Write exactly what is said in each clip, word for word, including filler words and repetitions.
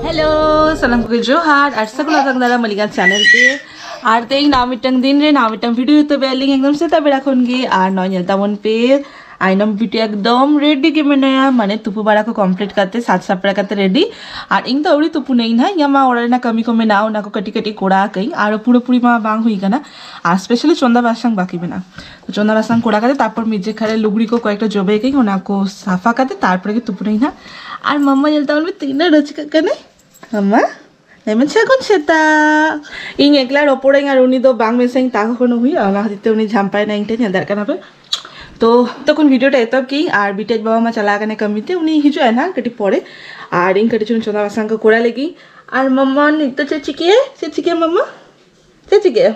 Hello, ᱥᱟᱱᱟᱢ ᱠᱚᱜᱮ ᱡᱚᱦᱟᱨ ᱟᱨ ᱥᱟᱹᱜᱩᱱ ᱟᱛᱟᱝ ᱫᱟᱨᱟᱢ ᱟᱹᱞᱤᱧᱟᱜ ᱪᱮᱱᱮᱞ ᱛᱮ᱾ ᱟᱨ ᱛᱮᱦᱮᱧ ᱱᱟᱣᱟ ᱢᱤᱫᱴᱟᱝ ᱫᱤᱱ ᱨᱮ ᱱᱟᱣᱟ ᱢᱤᱫᱴᱟᱝ ᱵᱷᱤᱰᱤᱭᱳ ᱦᱩᱭᱩᱜ ᱛᱟᱵᱮ ᱟᱹᱞᱤᱧ ᱮᱠᱫᱚᱢ ᱥᱮᱛᱟᱜ ᱵᱮᱲᱟ ᱠᱷᱚᱱ ᱜᱮ᱾ ᱟᱨ ᱱᱚᱜᱼᱚᱭ ᱧᱮᱞ ᱛᱟᱵᱚᱱ ᱯᱮ, ᱟᱭᱱᱚᱢ ᱵᱤᱴᱤ ᱮᱠᱫᱚᱢ ᱨᱮᱰᱤ ᱜᱮ ᱢᱮᱱᱟᱭᱟ, ᱢᱟᱱᱮ ᱛᱩᱯᱩ ᱵᱟᱲᱟ ᱠᱚ ᱠᱚᱢᱯᱞᱤᱴ ᱠᱟᱛᱮ ᱥᱟᱡᱽ ᱥᱟᱯᱲᱟᱣ ᱠᱟᱛᱮ ᱨᱮᱰᱤ᱾ ᱟᱨ ᱤᱧ ᱫᱚ ᱟᱹᱣᱨᱤ ᱛᱩᱯᱩᱱᱟᱹᱧ ᱱᱟᱦᱟᱜ, ᱤᱧᱟᱹᱜ ᱢᱟ ᱚᱲᱟᱜ ᱨᱮᱱᱟᱜ ᱠᱟᱹᱢᱤ ᱠᱚ ᱢᱮᱱᱟᱜᱼᱟ, ᱚᱱᱟ ᱠᱚ ᱠᱟᱹᱴᱤᱡ ᱠᱟᱹᱴᱤᱡ ᱠᱚᱨᱟᱣ ᱠᱟᱹᱧ, ᱟᱨ ᱯᱩᱨᱟᱹᱯᱩᱨᱤ ᱢᱟ ᱵᱟᱝ ᱦᱩᱭ ᱠᱟᱱᱟ᱾ ᱟᱨ ᱥᱯᱮᱥᱟᱞᱤ ᱪᱚᱸᱫᱟ ᱵᱟᱥᱟᱝ ᱵᱟᱹᱠᱤ ᱢᱮᱱᱟᱜᱼᱟ᱾ ᱛᱚ ᱪᱚᱸᱫᱟ ᱵᱟᱥᱟᱝ ᱠᱚᱨᱟᱣ ᱠᱟᱛᱮ ᱛᱟᱨᱯᱚᱨ ᱢᱤᱫ ᱡᱮᱠᱷᱟ ᱨᱮ ᱞᱩᱜᱽᱲᱤ ᱠᱚ ᱠᱚᱭᱮᱠᱴᱟ ᱡᱚᱵᱮ ᱠᱟᱹᱧ, ᱚᱱᱟ ᱠᱚ ᱥᱟᱯᱷᱟ ᱠᱟᱛᱮ ᱛᱟᱨᱯᱚᱨᱮ ᱜᱮ ᱛᱩᱯᱩᱱᱟᱹᱧ ᱱᱟᱦᱟᱜ᱾ ᱟᱨ ᱢᱟᱢᱟ ᱧᱮᱞ ᱛᱟᱵᱚᱱ ᱢᱮ ᱛᱤᱱᱟᱹᱜ ᱨᱟᱹᱥᱠᱟᱹᱜ ᱠᱟᱱᱟᱭ᱾ ᱢᱟᱢᱟ, ᱞᱟᱹᱭ ᱢᱮ ᱥᱟᱹᱜᱩᱱ ᱥᱮᱛᱟᱜ᱾ ᱤᱧ ᱮᱠᱞᱟ ᱨᱚᱯᱚᱲᱟᱹᱧ ᱟᱨ ᱩᱱᱤ ᱫᱚ ᱵᱟᱝ ᱢᱮᱥᱟᱧ ᱛᱟ ᱠᱚᱠᱷᱚᱱᱳ ᱦᱩᱭᱩᱜᱼᱟ, ᱚᱱᱟ ᱠᱷᱟᱹᱛᱤᱨ ᱛᱮ ᱩᱱᱤ ᱡᱷᱟᱢᱯᱟᱭᱮᱱᱟ ᱤᱧ ᱴᱷᱮᱱ, ᱧᱮᱞ ᱫᱟᱲᱮᱭᱟᱜ ᱠᱟᱱᱟ ᱯᱮ᱾ ᱛᱚ ᱛᱚᱠᱷᱚᱱ ᱵᱷᱤᱰᱤᱭᱳ ᱴᱟ ᱮᱛᱚᱦᱚᱵ ᱠᱮᱜᱼᱟᱹᱧ ᱟᱨ ᱵᱤᱴᱤ ᱟᱡ ᱵᱟᱵᱟ ᱢᱟ ᱪᱟᱞᱟᱣ ᱠᱟᱱᱟᱭ ᱠᱟᱹᱢᱤ ᱛᱮ, ᱩᱱᱤ ᱦᱤᱡᱩᱜᱼᱟᱭ ᱱᱟᱦᱟᱜ ᱠᱟᱹᱴᱤᱡ ᱯᱚᱨᱮ᱾ ᱟᱨ ᱤᱧ ᱠᱟᱹᱴᱤᱡ ᱪᱩᱞᱩᱝ ᱪᱚᱸᱫᱟ ᱵᱟᱥᱟᱝ ᱠᱚ ᱠᱚᱨᱟᱣ ᱞᱟᱹᱜᱤᱫ᱾ ᱟᱨ ᱢᱟᱢᱟ ᱱᱤᱛᱚᱜ ᱪᱮᱫ ᱪᱤᱠᱟᱹᱭᱟ? ᱪᱮᱫ ᱪᱤᱠᱟᱹᱭᱟ ᱢᱟᱢᱟ? ᱪᱮᱫ ᱪᱤᱠᱟᱹᱭᱟ?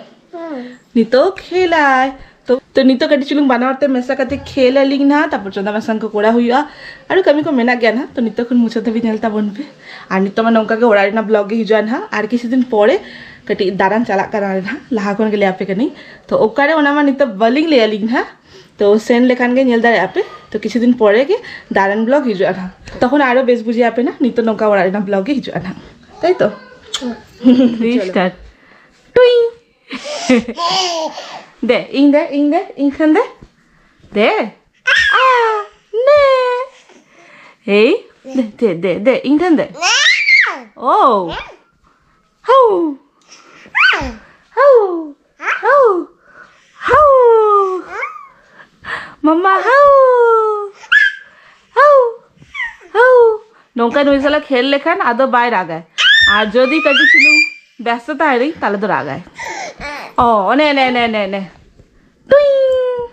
ᱱᱤᱛᱚᱜ ᱠᱷᱮᱞᱟᱭ᱾ ᱛᱚ, ᱛᱚ ᱱᱤᱛᱚᱜ ᱠᱟᱹᱴᱤᱡ ᱪᱩᱞᱩᱝ ᱵᱟᱱᱟ ᱦᱚᱲ ᱛᱮ ᱢᱮᱥᱟ ᱠᱟᱛᱮ ᱠᱷᱮᱞ ᱟᱹᱞᱤᱧ ᱱᱟᱦᱟᱜ, ᱛᱟᱨᱯᱚᱨ ᱪᱚᱸᱫᱟ ᱵᱟᱥᱟᱝ ᱠᱚ ᱠᱚᱨᱟᱣ ᱦᱩᱭᱩᱜᱼᱟ᱾ ᱟᱨᱚ ᱠᱟᱹᱢᱤ ᱠᱚ ᱢᱮᱱᱟᱜ ᱜᱮᱭᱟ ᱱᱟᱦᱟᱜ, ᱛᱚ ᱱᱤᱛᱚᱜ ᱠᱷᱚᱱ ᱢᱩᱪᱟᱹᱫ ᱫᱷᱟᱹᱵᱤᱡ ᱧᱮᱞ ᱛᱟᱵᱚᱱ ᱯᱮ᱾ ᱟᱨ ᱱᱤᱛᱚᱜ ᱢᱟ ᱱᱚᱝᱠᱟ ᱜᱮ ᱚᱲᱟᱜ ᱨᱮᱱᱟᱜ ᱵᱞᱚᱜ ᱜᱮ ᱦᱤᱡᱩᱜᱼᱟ ᱱᱟᱦᱟᱜ, ᱟᱨ ᱠᱤᱪᱷᱩ ᱫᱤᱱ ᱯᱚᱨᱮ ᱠᱟᱹᱴᱤᱡ ᱫᱟᱬᱟᱱ ᱪᱟᱞᱟᱜ ᱠᱟᱱᱟ ᱱᱟᱦᱟᱜ, ᱞᱟᱦᱟ ᱠᱷᱚᱱ ᱜᱮ ᱞᱟᱹᱭ ᱟᱯᱮ ᱠᱟᱹᱱᱟᱹᱧ᱾ ᱛᱚ ᱚᱠᱟᱨᱮ ᱚᱱᱟ ᱢᱟ ᱱᱤᱛᱚᱜ ᱵᱟᱹᱞᱤᱧ ᱞᱟᱹᱭ ᱟᱹᱞᱤᱧ ᱱᱟᱦᱟᱜ, ᱛᱚ ᱥᱮᱱ ᱞᱮᱠᱷᱟᱱ ᱜᱮ ᱧᱮᱞ ᱫᱟᱲᱮᱭᱟᱜᱼᱟ ᱯᱮ᱾ ᱛᱚ ᱠᱤᱪᱷᱩ ᱫᱤᱱ ᱯᱚᱨᱮ ᱜᱮ ᱫᱟᱬᱟᱱ ᱵᱞᱚᱜ ᱦᱤᱡᱩᱜᱼᱟ ᱱᱟᱦᱟᱜ, ᱛᱚᱠᱷᱚᱱ ᱟᱨᱚ ᱵᱮᱥ ᱵᱩᱡᱷᱟᱹᱣ ᱟᱯᱮ ᱱᱟᱦᱟᱜ᱾ ᱱᱤᱛᱚᱜ ᱱᱚᱝᱠᱟ ᱚᱲᱟᱜ ᱨᱮᱱᱟᱜ ᱵᱞᱚᱜ ᱜᱮ ᱦᱤᱡᱩᱜᱼᱟ ᱱᱟᱦᱟᱜ, ᱛᱟᱭ ᱛᱚ? ᱨᱤᱥᱴᱟᱨᱴ᱾ ᱴᱩᱭᱤᱝ᱾ ᱫᱮ, ᱤᱧ ᱫᱮ, ᱤᱧ ᱫᱮ, ᱤᱧ ᱴᱷᱮᱱ ᱫᱮ᱾ ᱫᱮ᱾ ᱟ, ᱱᱮ᱾ ᱮᱭ, ᱫᱮ, ᱫᱮ, ᱫᱮ, ᱫᱮ, ᱤᱧ ᱴᱷᱮᱱ ᱫᱮ᱾ ᱳ᱾ ᱦᱟᱣ᱾ ᱦᱟᱣ᱾ ᱦᱟᱣ᱾ ᱦᱟᱣ᱾ ᱢᱟᱢᱟ ᱦᱟᱣ᱾ ᱦᱟᱣ᱾ ᱦᱟᱣ᱾ ᱱᱚᱝᱠᱟ ᱱᱩᱭ ᱥᱟᱞᱟᱜ ᱠᱷᱮᱞ ᱞᱮᱠᱷᱟᱱ ᱟᱫᱚ ᱵᱟᱭ ᱨᱟᱜᱟᱭ᱾ ᱟᱨ ᱡᱩᱫᱤ ᱠᱟᱹᱴᱤᱡ ᱪᱩᱞᱩᱝ ᱵᱮᱥᱛᱚ ᱛᱟᱦᱮᱱᱟᱹᱧ, ᱛᱟᱦᱞᱮ ᱫᱚ ᱨᱟᱜᱟᱭ᱾ ᱚ, ᱚᱱᱮ, ᱚᱱᱮ, ᱚᱱᱮ, ᱚᱱᱮ, ᱚᱱᱮ᱾ ᱴᱩᱭᱤᱝ᱾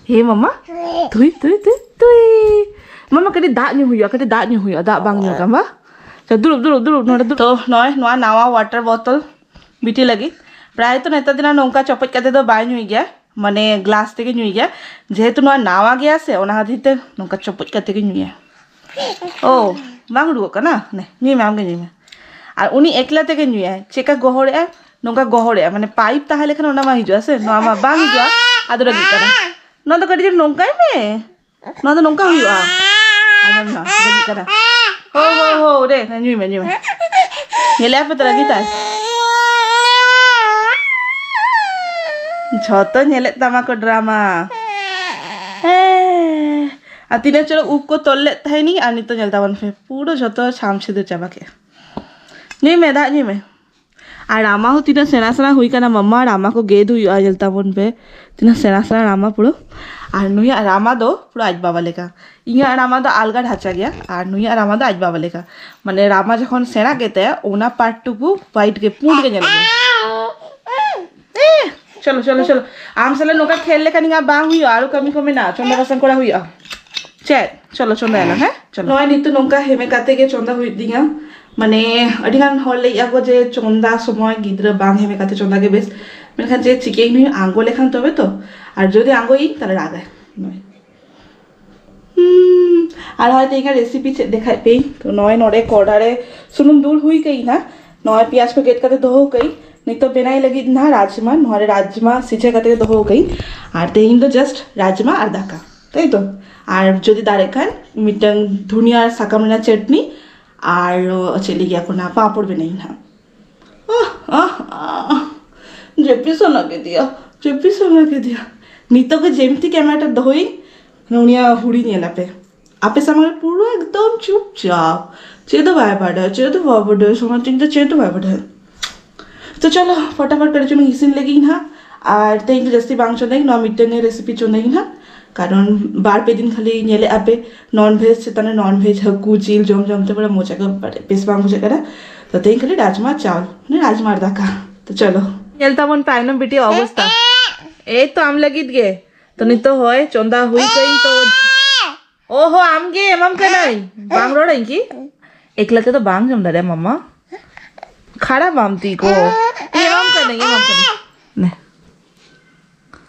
ᱦᱮ ᱢᱟᱢᱟ, ᱛᱩᱭ, ᱛᱩᱭ, ᱛᱩᱭ, ᱛᱩᱭ᱾ ᱢᱟᱢᱟ, ᱠᱟᱹᱴᱤᱡ ᱫᱟᱜ ᱧᱩ ᱦᱩᱭᱩᱜᱼᱟ, ᱠᱟᱹᱴᱤᱡ ᱫᱟᱜ ᱧᱩ ᱦᱩᱭᱩᱜᱼᱟ, ᱫᱟᱜ ᱵᱟᱝ ᱧᱩ ᱠᱟᱱ ᱵᱟ? ᱪᱚ, ᱫᱩᱲᱩᱵ, ᱫᱩᱲᱩᱵ, ᱫᱩᱲᱩᱵ, ᱱᱚᱰᱮ ᱫᱩᱲᱩᱵ᱾ ᱛᱚ, ᱱᱚᱜᱼᱚᱭ ᱱᱚᱣᱟ ᱱᱟᱣᱟ ᱣᱟᱴᱟᱨ ᱵᱳᱛᱚᱞ ᱵᱤᱴᱤ ᱞᱟᱹᱜᱤᱫ᱾ ᱯᱨᱟᱭ ᱛᱚ ᱱᱮᱛᱟᱨ ᱫᱤᱱ ᱱᱚᱝᱠᱟ ᱪᱚᱯᱚᱡ ᱠᱟᱛᱮ ᱫᱚ ᱵᱟᱭ ᱧᱩᱭ ᱜᱮᱭᱟ, ᱢᱟᱱᱮ ᱜᱞᱟᱥ ᱛᱮᱜᱮ ᱧᱩᱭ ᱜᱮᱭᱟ᱾ ᱡᱮᱦᱮᱛᱩ ᱱᱚᱣᱟ ᱱᱟᱣᱟ ᱜᱮᱭᱟ ᱥᱮ, ᱚᱱᱟ ᱠᱷᱟᱹᱛᱤᱨ ᱛᱮ ᱱᱚᱝᱠᱟ ᱪᱚᱯᱚᱡ ᱠᱟᱛᱮ ᱜᱮ ᱧᱩᱭᱟ᱾ ᱳ, ᱵᱟᱝ ᱩᱰᱩᱠᱚᱜ ᱠᱟᱱᱟ? ᱱᱮ, ᱧᱩᱭ ᱢᱮ, ᱟᱢ ᱜᱮ ᱧᱩᱭ ᱢᱮ᱾ ᱟᱨ ᱩᱱᱤ ᱮᱠᱞᱟ ᱛᱮᱜᱮ ᱧᱩᱭᱟᱭ᱾ ᱪᱮᱫᱠᱟ ᱜᱚᱦᱚᱲᱮᱜᱼᱟ, ᱱᱚᱝᱠᱟ ᱜᱚᱦᱚᱲᱮᱜᱼᱟ, ᱢᱟᱱᱮ ᱯᱟᱭᱤᱯ ᱛᱟᱦᱮᱸ ᱞᱮᱠᱷᱟᱱ ᱚᱱᱟ ᱢᱟ ᱦᱤᱡᱩᱜᱼᱟ ᱥᱮ, ᱱᱚᱣᱟ ᱢᱟ ᱵᱟᱝ ᱦᱤᱡᱩᱜᱼᱟ, ᱟᱫᱚ ᱨᱟᱹᱜᱤᱜ ᱠᱟᱱᱟ᱾ ᱱᱚᱣᱟ ᱫᱚ ᱠᱟᱹᱴᱤᱡ ᱪᱩᱞᱩᱝ ᱱᱚᱝᱠᱟᱭ ᱢᱮ, ᱱᱚᱣᱟ ᱫᱚ ᱱᱚᱝᱠᱟ ᱦᱩᱭᱩᱜᱼᱟ᱾ ᱟᱸᱡᱚᱢ ᱢᱮ, ᱨᱟᱹᱜᱤᱜ ᱠᱟᱱᱟ᱾ ᱦᱳ, ᱦᱳ, ᱦᱳ, ᱦᱮᱸ, ᱧᱩᱭ ᱢᱮ, ᱧᱩᱭ ᱢᱮ᱾ ᱧᱮᱞᱮᱜᱼᱟ ᱯᱮ ᱛᱚ ᱨᱟᱹᱜᱤ ᱛᱟᱭ? ᱡᱷᱚᱛᱚ ᱧᱮᱞᱮᱫ ᱛᱟᱢᱟ ᱠᱚ ᱰᱨᱟᱢᱟ᱾ ᱦᱮᱸ᱾ ᱟᱨ ᱛᱤᱱᱟᱹᱜ ᱪᱚᱨᱚᱠ ᱩᱵ ᱠᱚ ᱛᱚᱞ ᱞᱮᱫ ᱛᱟᱦᱮᱱᱤᱧ, ᱟᱨ ᱱᱤᱛᱚᱜ ᱧᱮᱞ ᱛᱟᱵᱚᱱ ᱯᱮ, ᱯᱩᱨᱟᱹ ᱡᱷᱚᱛᱚ ᱪᱷᱟᱢ ᱪᱷᱤᱫᱤᱨ ᱪᱟᱵᱟ ᱠᱮᱫᱼᱟ᱾ ᱧᱩᱭ ᱢᱮ, ᱫᱟᱜ ᱧᱩᱭ ᱢᱮ᱾ ᱟᱨ ᱨᱟᱢᱟ ᱦᱚᱸ ᱛᱤᱱᱟᱹᱜ ᱥᱮᱬᱟ ᱥᱮᱬᱟ ᱦᱩᱭ ᱠᱟᱱᱟ ᱢᱟᱢᱟ, ᱨᱟᱢᱟ ᱠᱚ ᱜᱮᱫ ᱦᱩᱭᱩᱜᱼᱟ, ᱧᱮᱞ ᱛᱟᱵᱚᱱ ᱯᱮ᱾ ᱛᱤᱱᱟᱹᱜ ᱥᱮᱬᱟ ᱥᱮᱬᱟ ᱨᱟᱢᱟ ᱯᱩᱨᱟᱹ᱾ ᱟᱨ ᱱᱩᱭᱟᱜ ᱨᱟᱢᱟ ᱫᱚ ᱯᱩᱨᱟᱹ ᱟᱡ ᱵᱟᱵᱟ ᱞᱮᱠᱟ᱾ ᱤᱧᱟᱹᱜ ᱨᱟᱢᱟ ᱫᱚ ᱟᱞᱜᱟ ᱰᱷᱟᱪᱟ ᱜᱮᱭᱟ, ᱟᱨ ᱱᱩᱭᱟᱜ ᱨᱟᱢᱟ ᱫᱚ ᱟᱡ ᱵᱟᱵᱟ ᱞᱮᱠᱟ᱾ ᱢᱟᱱᱮ ᱨᱟᱢᱟ ᱡᱚᱠᱷᱚᱱ ᱥᱮᱬᱟ ᱜᱮᱛᱟᱭᱟ, ᱚᱱᱟ ᱯᱟᱨᱴ ᱴᱩᱠᱩ ᱦᱳᱣᱟᱭᱤᱴ ᱜᱮ, ᱯᱩᱸᱰ ᱜᱮ ᱧᱮᱞᱚᱜ ᱜᱮᱭᱟ᱾ ᱮ, ᱪᱚᱞᱚ, ᱪᱚᱞᱚ, ᱪᱚᱞᱚ᱾ ᱟᱢ ᱥᱟᱞᱟᱜ ᱱᱚᱝᱠᱟ ᱠᱷᱮᱞ ᱞᱮᱠᱷᱟᱱ ᱤᱧᱟᱹᱜ ᱵᱟᱝ ᱦᱩᱭᱩᱜᱼᱟ, ᱟᱨᱚ ᱠᱟᱹᱢᱤ ᱠᱚ ᱢᱮᱱᱟᱜᱼᱟ, ᱪᱚᱸᱫᱟ ᱵᱟᱥᱟᱝ ᱠᱚᱨᱟᱣ ᱦᱩᱭᱩᱜᱼᱟ᱾ ᱪᱮᱫ? ᱪᱚᱞᱚ, ᱪᱚᱸᱫᱟᱭᱟᱞᱟᱝ, ᱦᱮᱸ? ᱪᱚᱞᱚ᱾ ᱱᱚᱜᱼᱚᱭ ᱱᱤᱛᱚᱜ ᱱᱚᱝᱠᱟ ᱦᱮᱢᱮ ᱠᱟᱛᱮ ᱜᱮ ᱪᱚᱸᱫᱟ ᱦᱩᱭᱩᱜ ᱛᱤᱧᱟ᱾ ᱢᱟᱱᱮ, ᱟᱹᱰᱤ ᱜᱟᱱ ᱦᱚᱲ ᱞᱟᱹᱭᱮᱜᱼᱟ ᱠᱚ ᱡᱮ ᱪᱚᱸᱫᱟ ᱥᱚᱢᱚᱭ ᱜᱤᱫᱽᱨᱟᱹ ᱵᱟᱝ ᱦᱮᱢᱮ ᱠᱟᱛᱮ ᱪᱚᱸᱫᱟ ᱜᱮ ᱵᱮᱥ᱾ ᱢᱮᱱᱠᱷᱟᱱ ᱪᱮᱫ ᱪᱤᱠᱟᱹᱭ ᱱᱩᱭ ᱟᱬᱜᱚ ᱞᱮᱠᱷᱟᱱ ᱛᱚᱵᱮ ᱛᱚ᱾ ᱟᱨ ᱡᱩᱫᱤ ᱟᱬᱜᱚᱭᱤᱧ, ᱛᱟᱦᱞᱮ ᱨᱟᱜᱟᱭ ᱱᱩᱭ᱾ ᱦᱩᱸ, ᱟᱨ ᱦᱚᱭᱛᱳ ᱤᱧᱟᱹᱜ ᱨᱮᱥᱤᱯᱤ ᱪᱮᱫ ᱫᱮᱠᱷᱟᱭ ᱯᱮ᱾ ᱛᱚ, ᱱᱚᱜᱼᱚᱭ ᱱᱚᱰᱮ ᱠᱚᱲᱦᱟ ᱨᱮ ᱥᱩᱱᱩᱢ ᱫᱩᱞ ᱦᱩᱭ ᱠᱟᱹᱧ ᱱᱟ᱾ ᱱᱚᱜᱼᱚᱭ ᱯᱮᱸᱭᱟᱡᱽ ᱠᱚ ᱜᱮᱫ ᱠᱟᱛᱮ ᱫᱚᱦᱚ ᱠᱟᱹᱧ᱾ ᱱᱤᱛᱚᱜ ᱵᱮᱱᱟᱭ ᱞᱟᱹᱜᱤᱫ ᱱᱟ ᱨᱟᱡᱽᱢᱟ᱾ ᱱᱚᱣᱟ ᱨᱮ ᱨᱟᱡᱽᱢᱟ ᱥᱤᱡᱷᱟᱹ ᱠᱟᱛᱮ ᱫᱚᱦᱚ ᱠᱟᱹᱧ᱾ ᱟᱨ ᱛᱮᱦᱮᱧ ᱫᱚ just ᱨᱟᱡᱽᱢᱟ ᱟᱨ ᱫᱟᱠᱟ, ᱛᱟᱭ ᱛᱚ? ᱟᱨ ᱡᱩᱫᱤ ᱫᱟᱲᱮᱜ ᱠᱷᱟᱱ ᱢᱤᱫᱴᱟᱝ ᱫᱷᱩᱱᱤᱭᱟᱹ ᱥᱟᱠᱟᱢ ᱨᱮᱱᱟᱜ ᱪᱟᱴᱱᱤ ᱟᱨ ᱪᱮᱫ ᱞᱟᱹᱜᱤᱫ ᱠᱚ ᱱᱟ ᱯᱟᱸᱯᱚᱲ ᱵᱮᱱᱟᱭ ᱱᱟᱦᱟᱜ᱾ ᱟᱦ, ᱟᱦ, ᱟᱦ᱾ ᱡᱟᱹᱯᱤᱫ ᱥᱟᱱᱟ ᱠᱮᱫᱮᱭᱟ, ᱡᱟᱹᱯᱤᱫ ᱥᱟᱱᱟ ᱠᱮᱫᱮᱭᱟ᱾ ᱱᱤᱛᱚᱜ ᱜᱮ ᱡᱮᱢᱛᱤ ᱠᱮᱢᱮᱨᱟᱴᱟ ᱫᱚᱦᱚᱭᱤᱧ, ᱩᱱᱤᱭᱟᱜ ᱦᱩᱲᱤ ᱧᱮᱞ ᱟᱯᱮ᱾ ᱟᱯᱮ ᱥᱟᱢᱟᱝ ᱨᱮ ᱯᱩᱨᱟᱹ ᱮᱠᱫᱚᱢ ᱪᱩᱯᱪᱟᱯ, ᱪᱮᱫ ᱦᱚᱸ ᱵᱟᱭ ᱵᱟᱰᱟᱭᱟ, ᱪᱮᱫ ᱦᱚᱸ ᱵᱟᱭ ᱵᱟᱰᱟᱭᱟ, ᱥᱚᱢᱟᱡᱽ ᱪᱤᱱᱛᱟᱹ ᱪᱮᱫ ᱦᱚᱸ ᱵᱟᱭ ᱵᱟᱰᱟᱭᱟ᱾ ᱛᱚ ᱪᱚᱞᱚ, ᱯᱷᱚᱴᱟᱯᱷᱚᱴ ᱠᱟᱹᱴᱤᱡ ᱪᱩᱞᱩᱝ ᱤᱥᱤᱱ ᱞᱟᱹᱜᱤᱫ ᱱᱟᱦᱟᱜ᱾ ᱟᱨ ᱛᱮᱦᱮᱧ ᱫᱚ ᱡᱟᱹᱥᱛᱤ ᱵᱟᱝ ᱪᱚᱸᱫᱟᱭᱤᱧ, ᱱᱚᱣᱟ ᱢᱤᱫᱴᱮᱱ ᱜᱮ ᱨᱮᱥᱤᱯᱤ ᱪᱚᱸᱫᱟᱭᱤᱧ ᱱᱟᱦᱟᱜ, ᱠᱟᱨᱚᱱ ᱵᱟᱨ ᱯᱮ ᱫᱤᱱ ᱠᱷᱟᱹᱞᱤ ᱧᱮᱞᱮᱫᱼᱟ ᱯᱮ ᱱᱚᱱ ᱵᱷᱮᱡᱽ ᱪᱮᱛᱟᱱ ᱨᱮ ᱱᱚᱱ ᱵᱷᱮᱡᱽ, ᱦᱟᱹᱠᱩ ᱡᱤᱞ ᱡᱚᱢ ᱡᱚᱢ ᱛᱮ ᱵᱚᱞᱮ ᱢᱚᱡᱟ ᱜᱮ ᱵᱮᱥ ᱵᱟᱝ ᱵᱩᱡᱷᱟᱹᱜ ᱠᱟᱱᱟ᱾ ᱛᱚ ᱛᱮᱦᱮᱧ ᱠᱷᱟᱹᱞᱤ ᱨᱟᱡᱽᱢᱟ ᱪᱟᱣᱞ, ᱢᱟᱱᱮ ᱨᱟᱡᱽᱢᱟ ᱟᱨ ᱫᱟᱠᱟ᱾ ᱛᱚ ᱪᱚᱞᱚ᱾ ᱧᱮᱞ ᱛᱟᱵᱚᱱ ᱯᱮ ᱟᱭᱱᱚᱢ ᱵᱤᱴᱤ ᱚᱵᱚᱥᱛᱟ᱾ ᱮᱭ ᱛᱚ ᱟᱢ ᱞᱟᱹᱜᱤᱫ ᱜᱮ᱾ ᱛᱚ ᱱᱤᱛᱚᱜ ᱦᱚᱭ ᱪᱚᱸᱫᱟ ᱦᱩᱭ ᱠᱟᱹᱧ ᱛᱚ᱾ ᱚ ᱦᱚ, ᱟᱢ ᱜᱮ ᱮᱢᱟᱢ ᱠᱟᱹᱱᱟᱹᱧ᱾ ᱵᱟᱝ ᱨᱚᱲᱟᱹᱧ ᱠᱤ? ᱮᱠᱞᱟ ᱛᱮᱫᱚ ᱵᱟᱝ ᱡᱚᱢ ᱫᱟᱲᱮᱭᱟᱜᱼᱟ ᱢᱟᱢᱟ᱾ ᱠᱷᱟᱨᱟᱯ ᱟᱢ ᱛᱤ ᱠᱚ᱾ ᱮᱢᱟᱢ ᱠᱟᱹᱱᱟᱹᱧ, ᱮᱢᱟᱢ ᱠᱟᱹᱱᱟᱹᱧ᱾ ᱱᱮ᱾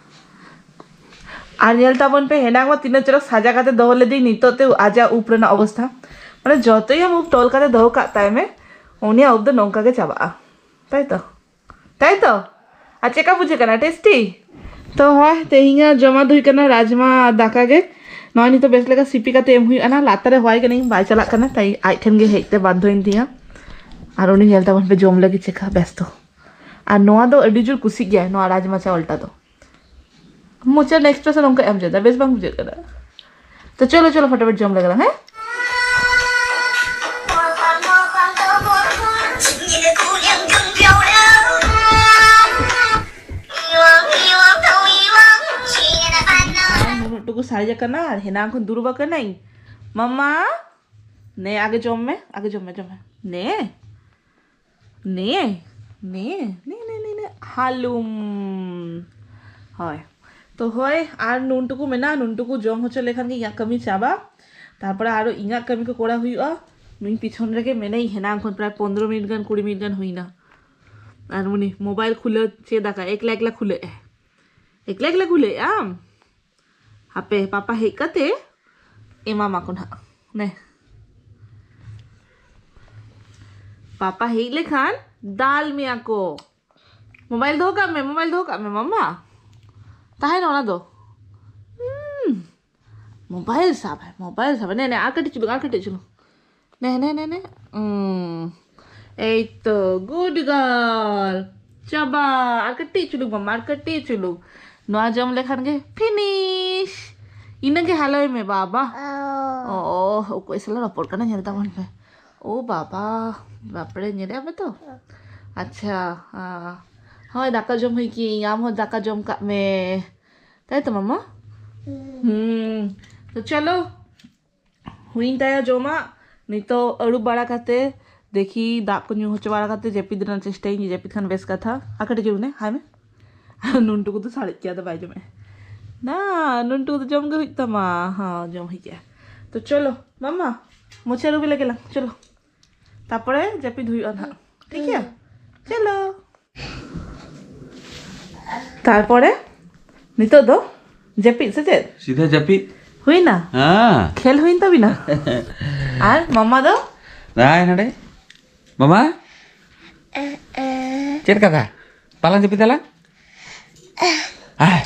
ᱟᱨ ᱧᱮᱞ ᱛᱟᱵᱚᱱ ᱯᱮ, ᱦᱮᱱᱟᱝ ᱢᱟ ᱛᱤᱱᱟᱹᱜ ᱪᱚᱨᱚᱠ ᱥᱟᱡᱟ ᱠᱟᱛᱮ ᱫᱚᱦᱚ ᱞᱮᱫᱮᱧ, ᱱᱤᱛᱚᱜ ᱛᱮ ᱟᱡᱟᱜ ᱩᱵ ᱨᱮᱱᱟᱜ ᱚᱵᱚᱥᱛᱷᱟ᱾ ᱢᱟᱱᱮ ᱡᱚᱛᱚᱭ ᱟᱢ ᱩᱵ ᱛᱚᱞ ᱠᱟᱛᱮ ᱫᱚᱦᱚ ᱠᱟᱜ ᱛᱟᱭ ᱢᱮ, ᱩᱱᱤᱭᱟᱜ ᱩᱵ ᱫᱚ ᱱᱚᱝᱠᱟ ᱜᱮ ᱪᱟᱵᱟᱜᱼᱟ᱾ ᱛᱟᱭ ᱛᱚ? ᱛᱟᱭ ᱛᱚ? ᱟᱨ ᱪᱮᱫᱠᱟ ᱵᱩᱡᱷᱟᱹᱜ ᱠᱟᱱᱟ? ᱴᱮᱥᱴᱤ? ᱛᱚ ᱦᱳᱭ, ᱛᱮᱦᱮᱧᱟᱜ ᱡᱚᱢᱟᱜ ᱫᱚ ᱦᱩᱭᱩᱜ ᱠᱟᱱᱟ ᱨᱟᱡᱽᱢᱟ ᱫᱟᱠᱟ ᱜᱮ᱾ ᱱᱚᱣᱟ ᱱᱤᱛᱚᱜ ᱵᱮᱥ ᱞᱮᱠᱟ ᱥᱤᱯᱤ ᱠᱟᱛᱮ ᱮᱢ ᱦᱩᱭᱩᱜᱼᱟ᱾ ᱱᱟ ᱞᱟᱛᱟᱨ ᱨᱮ ᱦᱚᱦᱚᱣᱟᱭ ᱠᱟᱹᱱᱟᱹᱧ, ᱵᱟᱭ ᱪᱟᱞᱟᱜ ᱠᱟᱱᱟ, ᱛᱟᱭ ᱟᱡ ᱴᱷᱮᱱ ᱜᱮ ᱦᱮᱡ ᱛᱮ ᱵᱟᱫᱽᱫᱷᱚᱭᱮᱱ ᱛᱤᱧᱟ᱾ ᱟᱨ ᱩᱱᱤ ᱧᱮᱞ ᱛᱟᱵᱚᱱ ᱯᱮ, ᱡᱚᱢ ᱞᱟᱹᱜᱤᱫ ᱪᱮᱠᱟ ᱵᱮᱥᱛᱚ᱾ ᱟᱨ ᱱᱚᱣᱟ ᱫᱚ ᱟᱹᱰᱤ ᱡᱳᱨ ᱠᱩᱥᱤᱜ ᱜᱮᱭᱟᱭ ᱱᱚᱣᱟ ᱨᱟᱡᱽᱢᱟ ᱪᱟᱣᱞᱴᱟ ᱫᱚ᱾ ᱢᱚᱪᱟ ᱨᱮᱱᱟᱜ expression ᱚᱱᱠᱟ ᱮᱢ ᱡᱟᱫᱟ, ᱵᱮᱥ ᱵᱟᱝ ᱵᱩᱡᱷᱟᱹᱜ ᱠᱟᱱᱟ᱾ ᱛᱚ ᱪᱚᱞᱚ, ᱪᱚᱞᱚ, ᱯᱷᱚᱴᱟᱯᱷᱚᱴ ᱡᱚᱢ ᱞᱮᱜᱮ ᱞᱟᱝ, ᱦᱮᱸ? ᱱᱩᱱᱟᱹᱜ ᱴᱩᱠᱩ ᱥᱟᱨᱮᱡ ᱟᱠᱟᱱᱟ ᱟᱨ ᱦᱮᱱᱟᱝ ᱠᱷᱚᱱ ᱫᱩᱲᱩᱵ ᱟᱠᱟᱱᱟᱹᱧ᱾ ᱢᱟᱢᱟ, ᱱᱮ ᱟᱜᱮ ᱡᱚᱢ ᱢᱮ, ᱟᱜᱮ ᱡᱚᱢ ᱢᱮ, ᱡᱚᱢ ᱢᱮ᱾ ᱱᱮ, ᱱᱮ, ᱱᱮ, ᱱᱮ, ᱱᱮ, ᱱᱮ, ᱦᱟᱞᱩᱢ᱾ ᱦᱳᱭ, ᱛᱚ ᱦᱳᱭ, ᱟᱨ ᱱᱩᱱ ᱴᱩᱠᱩ ᱢᱮᱱᱟᱜᱼᱟ, ᱱᱩᱱ ᱴᱩᱠᱩ ᱡᱚᱢ ᱦᱚᱪᱚ ᱞᱮᱠᱷᱟᱱ ᱜᱮ ᱤᱧᱟᱹᱜ ᱠᱟᱹᱢᱤ ᱪᱟᱵᱟ᱾ ᱛᱟᱨᱯᱚᱨᱮ ᱟᱨᱚ ᱤᱧᱟᱹᱜ ᱠᱟᱹᱢᱤ ᱠᱚ ᱠᱚᱨᱟᱣ ᱦᱩᱭᱩᱜᱼᱟ᱾ ᱱᱩᱭ ᱯᱤᱪᱷᱚᱱ ᱨᱮᱜᱮ ᱢᱮᱱᱟᱭ, ᱦᱮᱱᱟᱝ ᱠᱷᱚᱱ ᱯᱨᱟᱭ ᱯᱚᱱᱫᱽᱨᱚ ᱢᱤᱱᱤᱴ ᱜᱟᱱ, ᱠᱩᱲᱤ ᱢᱤᱱᱤᱴ ᱜᱟᱱ ᱦᱩᱭᱱᱟ᱾ ᱟᱨ ᱩᱱᱤ ᱢᱳᱵᱟᱭᱤᱞ ᱠᱷᱩᱞᱟᱹᱣ ᱪᱮᱫ ᱟᱠᱟᱫ, ᱮᱠᱞᱟ ᱮᱠᱞᱟ ᱠᱷᱩᱞᱟᱹᱣ ᱮ, ᱮᱠᱞᱟ ᱮᱠᱞᱟ ᱠᱷᱩᱞᱟᱹᱣ ᱮ ᱟᱢ᱾ ᱦᱟᱯᱮ, ᱯᱟᱯᱟ ᱦᱮᱡ ᱠᱟᱛᱮ ᱮᱢᱟᱢᱟᱠᱚ ᱱᱟᱦᱟᱜ᱾ ᱱᱮ, ᱯᱟᱯᱟ ᱦᱮᱡ ᱞᱮᱠᱷᱟᱱ ᱫᱟᱞ ᱢᱮᱭᱟ ᱠᱚ᱾ ᱢᱳᱵᱟᱭᱤᱞ ᱫᱚᱦᱚ ᱠᱟᱜ ᱢᱮ, ᱢᱳᱵᱟᱭᱤᱞ ᱫᱚᱦᱚ ᱠᱟᱜ ᱢᱮ, ᱢᱟᱢᱟ᱾ ᱛᱟᱦᱮᱱᱟ ᱚᱱᱟ ᱫᱚ᱾ ᱦᱩᱸ, ᱢᱳᱵᱟᱭᱤᱞ ᱥᱟᱵ, ᱢᱳᱵᱟᱭᱤᱞ ᱥᱟᱵ᱾ ᱱᱮ, ᱱᱮ, ᱟᱨ ᱠᱟᱹᱴᱤᱡ ᱪᱩᱞᱩᱝ, ᱟᱨ ᱠᱟᱹᱴᱤᱡ ᱪᱩᱞᱩᱝ᱾ ᱱᱮ, ᱱᱮ, ᱱᱮ, ᱱᱮ᱾ ᱩᱸ᱾ ᱮᱭ ᱛᱚ, good girl᱾ ᱪᱟᱵᱟ᱾ ᱟᱨ ᱠᱟᱹᱴᱤᱡ ᱪᱩᱞᱩᱝ ᱢᱟᱢᱟ, ᱟᱨ ᱠᱟᱹᱴᱤᱡ ᱪᱩᱞᱩᱝ᱾ ᱱᱚᱣᱟ ᱡᱚᱢ ᱞᱮᱠᱷᱟᱱ ᱜᱮ finish᱾ ᱤᱱᱟᱹ ᱜᱮ ᱦᱟᱞᱚᱭ ᱢᱮ ᱵᱟᱵᱟ᱾ ᱚ, ᱚᱠᱚᱭ ᱥᱟᱞᱟᱜ ᱨᱚᱯᱚᱲ ᱠᱟᱱᱟ ᱧᱮᱞ ᱛᱟᱵᱚᱱ ᱯᱮ᱾ ᱳ ᱵᱟᱵᱟ, ᱵᱟᱯᱨᱮ, ᱧᱮᱞᱮᱫ ᱯᱮ ᱛᱚ? ᱟᱪᱪᱷᱟ, ᱟ, ᱦᱳᱭ, ᱫᱟᱠᱟ ᱡᱚᱢ ᱦᱩᱭ ᱠᱤᱧ, ᱟᱢ ᱦᱚᱸ ᱫᱟᱠᱟ ᱡᱚᱢ ᱠᱟᱜ ᱢᱮ᱾ ᱛᱟᱭ ᱛᱚ, ᱢᱟᱢᱟ? ᱦᱩᱸ, ᱛᱚ ᱪᱚᱞᱚ, ᱦᱩᱭᱮᱱ ᱛᱟᱭᱟ ᱡᱚᱢᱟᱜ᱾ ᱱᱤᱛᱚᱜ ᱟᱹᱨᱩᱵ ᱵᱟᱲᱟ ᱠᱟᱛᱮ ᱫᱮᱠᱷᱤ ᱫᱟᱜ ᱠᱚ ᱧᱩ ᱦᱚᱪᱚ ᱵᱟᱲᱟ ᱠᱟᱛᱮ ᱡᱟᱹᱯᱤᱫ ᱨᱮᱱᱟᱜ ᱪᱮᱥᱴᱟᱭᱟᱹᱧ, ᱡᱟᱹᱯᱤᱫ ᱠᱷᱟᱱ ᱵᱮᱥ ᱠᱟᱛᱷᱟ᱾ ᱟᱨ ᱠᱟᱹᱴᱤᱡ ᱡᱚᱢ ᱢᱮ, ᱦᱟᱭ ᱢᱮ᱾ ᱱᱩᱱᱴᱩ ᱠᱚᱫᱚ ᱥᱟᱲᱮᱡ ᱜᱮᱭᱟ, ᱟᱫᱚ ᱵᱟᱭ ᱡᱚᱢᱮᱜᱼᱟ᱾ ᱱᱟ, ᱱᱩᱱᱴᱩ ᱠᱚᱫᱚ ᱡᱚᱢ ᱜᱮ ᱦᱩᱭᱩᱜ ᱛᱟᱢᱟ᱾ ᱦᱚᱸ, ᱡᱚᱢ ᱦᱩᱭ ᱠᱮᱜᱼᱟ᱾ ᱛᱚ ᱪᱚᱞᱚ ᱢᱟᱢᱟ, ᱢᱚᱪᱟ ᱟᱹᱨᱩᱵ ᱞᱮᱜᱮ ᱞᱟᱝ, ᱪᱚᱞᱚ᱾ ᱛᱟᱯᱚᱨᱮ ᱡᱟᱹᱯᱤᱫ ᱦᱩᱭᱩᱜᱼᱟ ᱱᱟᱦᱟᱜ, ᱴᱷᱤᱠ ᱜᱮᱭᱟ? ᱪᱚᱞᱚ᱾ ᱛᱟᱨᱯᱚᱨᱮ ᱱᱤᱛᱚᱜ ᱫᱚ ᱡᱟᱹᱯᱤᱫ ᱥᱮ ᱪᱮᱫ? ᱥᱤᱫᱷᱟᱹ ᱡᱟᱹᱯᱤᱫ᱾ ᱦᱩᱭᱱᱟ? ᱦᱮᱸ᱾ ᱠᱷᱮᱞ ᱦᱩᱭᱮᱱ ᱛᱟᱵᱤᱱᱟ? ᱟᱨ ᱢᱟᱢᱟ ᱫᱚ? ᱱᱟᱭ ᱱᱚᱰᱮ᱾ ᱢᱟᱢᱟ? ᱪᱮᱫ ᱠᱟᱛᱷᱟ? ᱵᱟᱞᱟᱝ ᱡᱟᱹᱯᱤᱫ ᱟᱞᱟᱝ? ᱟᱭ᱾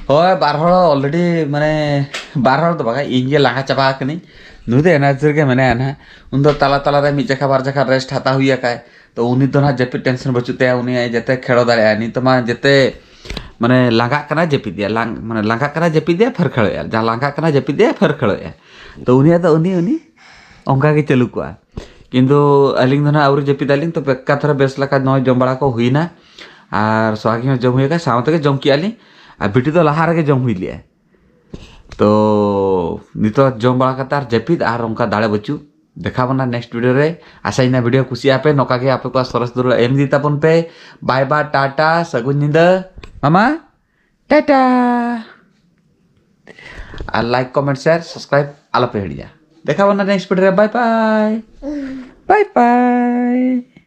ᱦᱳᱭ, ᱵᱟᱨ ᱦᱚᱲ already ᱢᱟᱱᱮ ᱵᱟᱨ ᱦᱚᱲ ᱫᱚ ᱵᱟᱝᱟ, ᱤᱧ ᱜᱮ ᱞᱟᱸᱜᱟ ᱪᱟᱵᱟ ᱟᱠᱟᱱᱟᱹᱧ᱾ ᱱᱩᱭ ᱫᱚ ᱮᱱᱟᱨᱡᱤ ᱨᱮᱜᱮ ᱢᱮᱱᱟᱭᱟ ᱱᱟᱦᱟᱜ᱾ ᱩᱱ ᱫᱚ ᱛᱟᱞᱟ ᱛᱟᱞᱟ ᱨᱮ ᱢᱤᱫ ᱡᱟᱠᱷᱟ ᱵᱟᱨ ᱡᱟᱠᱷᱟ ᱨᱮᱥᱴ ᱦᱟᱛᱟᱣ ᱦᱩᱭ ᱟᱠᱟᱭ᱾ ᱛᱚ ᱩᱱᱤ ᱫᱚ ᱱᱟᱦᱟᱜ ᱡᱟᱹᱯᱤᱫ ᱴᱮᱱᱥᱚᱱ ᱵᱟᱹᱪᱩᱜ ᱛᱟᱭᱟ, ᱩᱱᱤ ᱡᱟᱛᱮ ᱠᱷᱮᱲᱚ ᱫᱟᱲᱮᱭᱟᱜᱼᱟ᱾ ᱱᱤᱛ ᱢᱟ ᱡᱟᱛᱮ ᱢᱟᱱᱮ ᱞᱟᱸᱜᱟᱜ ᱠᱟᱱᱟ ᱡᱟᱹᱯᱤᱫ ᱮᱫᱟ, ᱞᱟᱝ ᱢᱟᱱᱮ ᱞᱟᱸᱜᱟᱜ ᱠᱟᱱᱟ ᱡᱟᱹᱯᱤᱫ ᱮᱫᱟ ᱯᱷᱟᱹᱨᱠᱷᱟᱹᱲᱚᱜᱼᱟ, ᱡᱟᱦᱟᱸ ᱞᱟᱸᱜᱟᱜ ᱠᱟᱱᱟ ᱡᱟᱹᱯᱤᱫ ᱮᱫᱟ ᱯᱷᱟᱹᱨᱠᱷᱟᱹᱲᱚᱜᱼᱟ᱾ ᱛᱚ ᱩᱱᱤᱭᱟᱜ ᱫᱚ ᱩᱱᱤ ᱩᱱᱤ ᱚᱱᱠᱟ ᱜᱮ ᱪᱟᱹᱞᱩ ᱠᱚᱜᱼᱟ᱾ ᱠᱤᱱᱛᱩ ᱟᱹᱞᱤᱧ ᱫᱚ ᱱᱟᱦᱟᱜ ᱟᱹᱣᱨᱤ ᱡᱟᱹᱯᱤᱫ ᱟᱹᱞᱤᱧ, ᱛᱚ ᱮᱠᱟᱛᱷᱚᱨᱮ ᱵᱮᱥ ᱞᱮᱠᱟ ᱱᱚᱜᱼᱚᱭ ᱡᱚᱢ ᱵᱟᱲᱟ ᱠᱚ ᱦᱩᱭᱱᱟ᱾ ᱟᱨ ᱥᱚᱦᱟᱜᱤ ᱦᱚᱸ ᱡᱚᱢ ᱦᱩᱭ ᱟᱠᱟᱱ, ᱥᱟᱶ ᱛᱮᱜᱮ ᱡᱚᱢ ᱠᱮᱜᱼᱟ ᱞᱤᱧ᱾ ᱟᱨ ᱵᱤᱴᱤ ᱫᱚ ᱞᱟᱦᱟ ᱨᱮᱜᱮ ᱡᱚᱢ ᱦᱩᱭ ᱞᱮᱜᱼᱟ᱾ ᱛᱚ ᱱᱤᱛᱚᱜ ᱡᱚᱢ ᱵᱟᱲᱟ ᱠᱟᱛᱮ ᱟᱨ ᱡᱟᱹᱯᱤᱫ ᱟᱨ ᱚᱱᱠᱟ ᱫᱟᱲᱮ ᱵᱟᱹᱪᱩᱜ᱾ ᱫᱮᱠᱷᱟᱣ ᱵᱚᱱᱟ ᱱᱮᱠᱥᱴ ᱵᱷᱤᱰᱤᱭᱳ ᱨᱮ᱾ ᱟᱥᱟᱭᱤᱧ ᱵᱷᱤᱰᱤᱭᱳ ᱠᱩᱥᱤᱭᱟᱜ ᱯᱮ, ᱱᱚᱝᱠᱟ ᱜᱮ ᱟᱯᱮ ᱠᱚᱣᱟᱜ ᱥᱚᱨᱮᱥ ᱫᱩᱞᱟᱹᱲ ᱮᱢ ᱤᱫᱤ ᱛᱟᱵᱚᱱ ᱯᱮ᱾ ᱵᱟᱭ ᱵᱟᱭ, ᱴᱟᱴᱟ, ᱥᱟᱹᱜᱩᱱ ᱧᱤᱫᱟᱹ᱾ ᱢᱟᱢᱟ, ᱴᱟᱴᱟ᱾ ᱟᱨ ᱞᱟᱭᱤᱠ, ᱠᱚᱢᱮᱱᱴ, ᱥᱮᱭᱟᱨ, ᱥᱟᱵᱥᱠᱨᱟᱭᱤᱵ ᱟᱞᱚᱯᱮ ᱦᱤᱲᱤᱧᱟ᱾ ᱫᱮᱠᱷᱟᱣ ᱵᱚᱱᱟ ᱱᱮᱠᱥᱴ ᱵᱷᱤᱰᱤᱭᱳ ᱨᱮ᱾ ᱵᱟᱭ ᱵᱟᱭ᱾ ᱵᱟᱭ ᱵᱟᱭ᱾